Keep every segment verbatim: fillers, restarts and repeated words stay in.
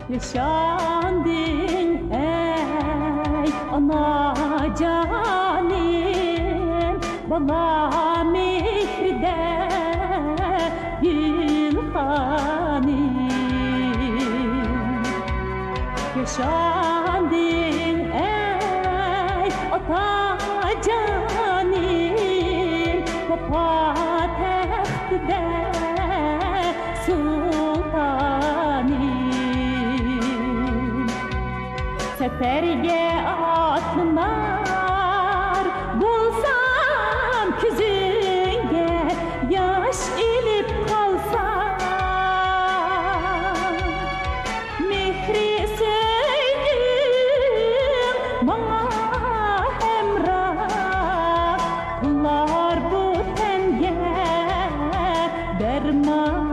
ياشاندىڭ ئەي ئاناجانىم، بالا مېھرىدە گۈلخانىم. ياشاندىڭ ئەي ئاتاجانىم، ۋاپا تەختىدە سۇلتانىم. سەپەرگە ئاتلىنار بولسام، كۆزۈڭگە ياش ئېلىپ قالسام، مېھرى سۆيگۈڭ ماڭا ھەمراھ، بولار بۇ تەنگە دەرمانىم.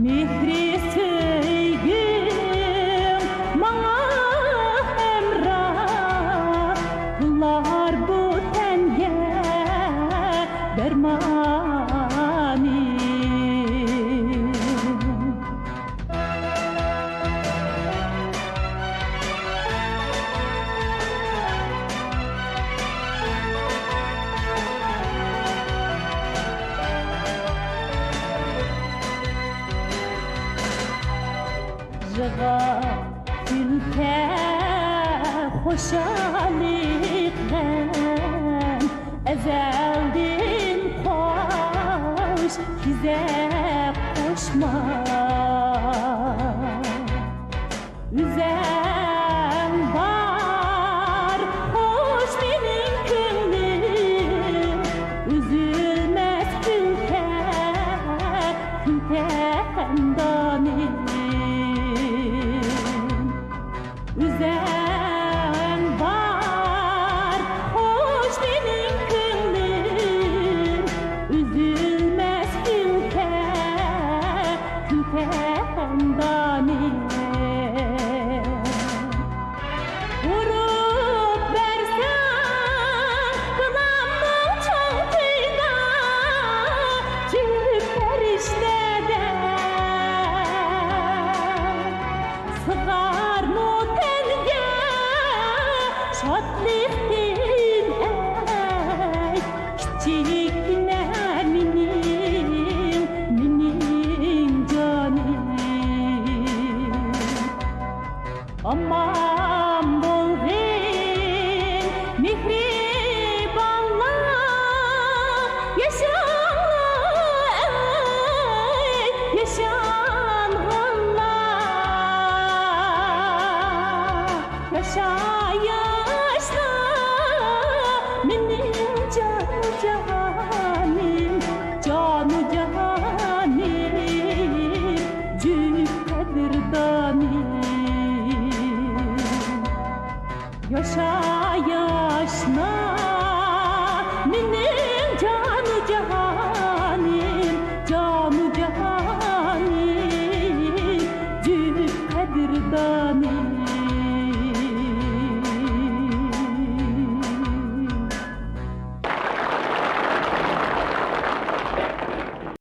مېھرى سۆيگۈم ماڭا ھەمراھ، بولار بۇ تەنگە دەرمانىم. يىغا كۈلكە، خۇشاللىق، غەم، ئەزەلدىن قوش كېزەك قوشما. ئۆزەڭ بار خوش مېنىڭ كۆڭلۈم، ئۈزۈلمەس كۈلكە، كۈلكە خەندانىم. ئۆزەڭ بار خوش مېنىڭ كۆڭلۈم، ئۈزۈلمەس كۈلكە، كۈلكە خەندانىم. ئۇرۇپ بەرسەڭ، بالامنىڭ چوڭ تويىدا، جۈپ پەرىشتەدەك سىغارمۇ تەنگە شادلىقتىن ئەي، كىچىككىنە مېنىڭ، مېنىڭ جانىم. ئامان بولغىن مېھرىبانلار، ياشاڭلار ئەي ياشانغانلار. ياشا، ياشا، مېنىڭ جانىم، جانىم، جۈپ قەدىردانىم. ياشا،